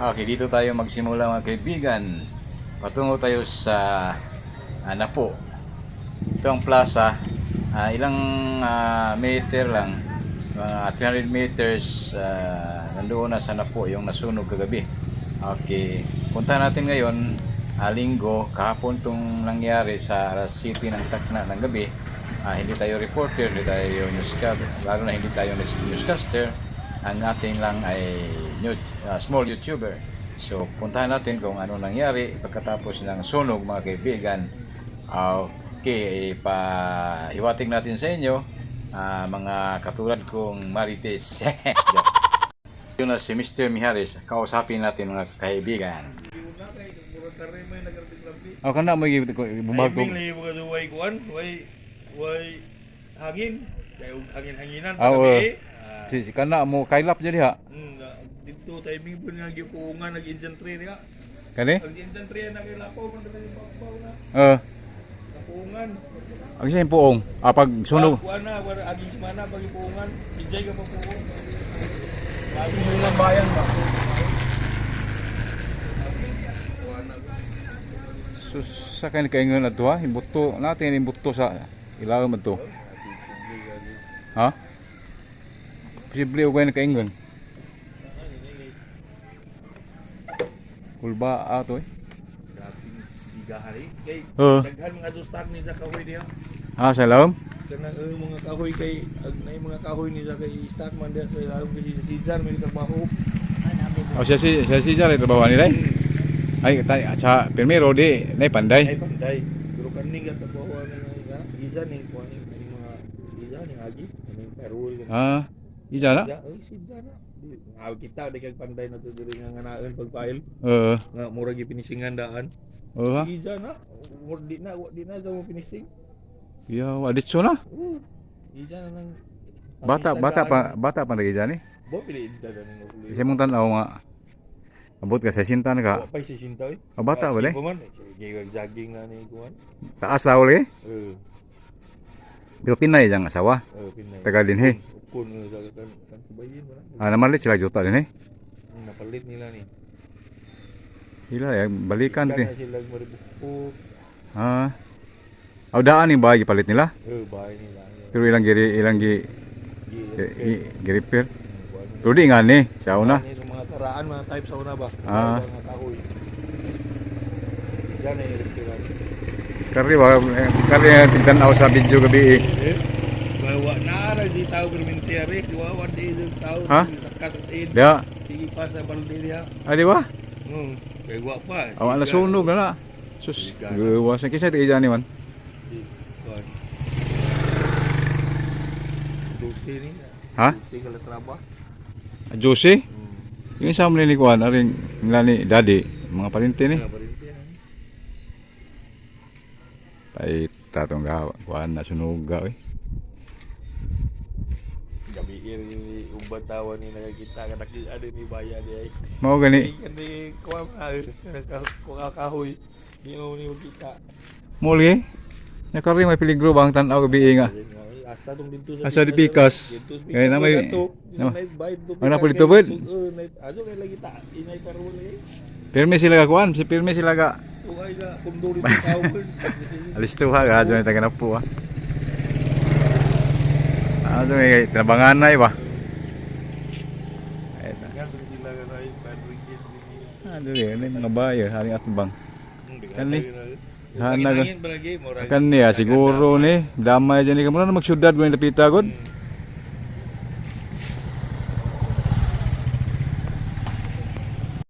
Okay, dito tayo magsimula, mga kaibigan. Patungo tayo sa Napo. Ito ang plaza. Ilang meter lang, mga 300 meters, nandoon na sa Napo yung nasunog kagabi. Okay, punta natin ngayon, Linggo, kahapon itong nangyari sa city ng Tacna ng gabi. Hindi tayo reporter, hindi tayo newscaster, lalo na hindi tayo newscaster. Ang ating lang ay small YouTuber. So, puntahan natin kung ano nangyari pagkatapos ng sunog, mga kaibigan. Okay, ipahiwatig natin sa inyo, mga katulad kong Marites. Joke. Yun na si Mr. Mijares, kausapin natin, mga kaibigan. Oh, kana mo bumag. Timing lagi buka way kuan, way way hangin. Kay og hangin-hanginan Ah, pagabi. oo. Eh. Ah, Si kana mo kailap dyan diha. Dito timing po nga gipuungan nag infantry niya. Kani? Ang infantry na kay lapaw man diri babaw na. Napuungan. Ang siya yung puong. Pag sunog. Kuan na wala aging semana pag ipuungan. Ijay ka pa puong. Lagi yung lang bayan ba. Kuan na. So, sa kani kaingon ato ha, imbuto natin, imbuto sa ilawom ato. Ha? Posible og kani kaingon. Kulba ato eh. Grabing sigahan eh. Kay daghan mga dustak ni sa kahoy diha. Ah, sa ilawom? Kanang mga kahoy kay ag nay mga kahoy ni sa kay stock man diha sa ilawom kay si Cesar may trabaho. O siya si siya trabaho nila eh. Ay, tay, sa primero di, nay panday. Ay panday. Pero kani nga trabaho ani nga giza ni kuan ni kani mga giza ni agi kani firewall kani. Ah, isa na? Giza, oy Cesar na. Di nga kita di kag panday na to diri nga nganaon pagpail Oo. nga mura gi finishingan daan. Oo ha? Giza na. Mura di na wa di na sa mo finishing. Ya, aditso na. Oo. Giza na nang Bata, bata pa, bata pa lagi dyan eh. Bo pili dagan ng uli. Kasi mong tanaw nga. Abot ka sa sinta na ka. Wa pa si Sinta oy. Oh, bata ba, eh? Man, sige jogging na ni kuan. Taas na uli. Eh, Pero Pinay diyang asawa. eh Pinay. Taga din eh. Ukon sa kan kan kubayin ba na? Namalit sila juta din eh. Napalit nila ni. Hila ya, balikan Ikan ti. na sila maribuko. Ah. Aw daan yung bahay gipalit nila. Eh, bahay nila. Pero ilang giri ilang gi Gi, gi repair. Pero di nga ni, sa una. Ano yung mga karaan, mga type sa una ba? Ah. Mga kahoy. Diyan ay repair. Kari ba kari tigtan-aw sa video gabi eh. Eh, bawa na ra di tao permintiere, diwawa di yung tao Ha? sa kasin. Da. Sige pa sa balde diha. Ah, di ba? Kay wa pa. Aw ala sunog na na. Sus, gawas na kinsa ti ni man. Kuan. Dose ni. Ha? Dose ka traba. Ah, Jose? Yung sa ni kuan aring nila ni daddy, mga parinti ni. Nga parinti. Ay tatong ga kuan na sunog ga eh. Gabi ni uban tawa ni nakakita ka nakita din ni baya di ay. Mao gani. Kani kuha kuha kahoy. Di mo ni makita. Mo lagi. Nakari may peligro ba ang tan-aw gabi eh, nga. Asa tong dito sa Asa di pikas. Kaya na may na Ang napulito ba? Aso kay lagi ta inay parol eh. Pirmi sila ka kuan, si pirmi sila ka. Tugay sa kundo dito tao. Alis to ha, gadyo ni taga po ha. Ah, so may tinabanganay ba? Ay, ta. Ah, dili, ano yung mga bayo, haring atbang. Kani. Hanag. Hangin ba lagi murag. Kan niya siguro ni damay dyan ni kamura na magsyudad ko ni lapita god.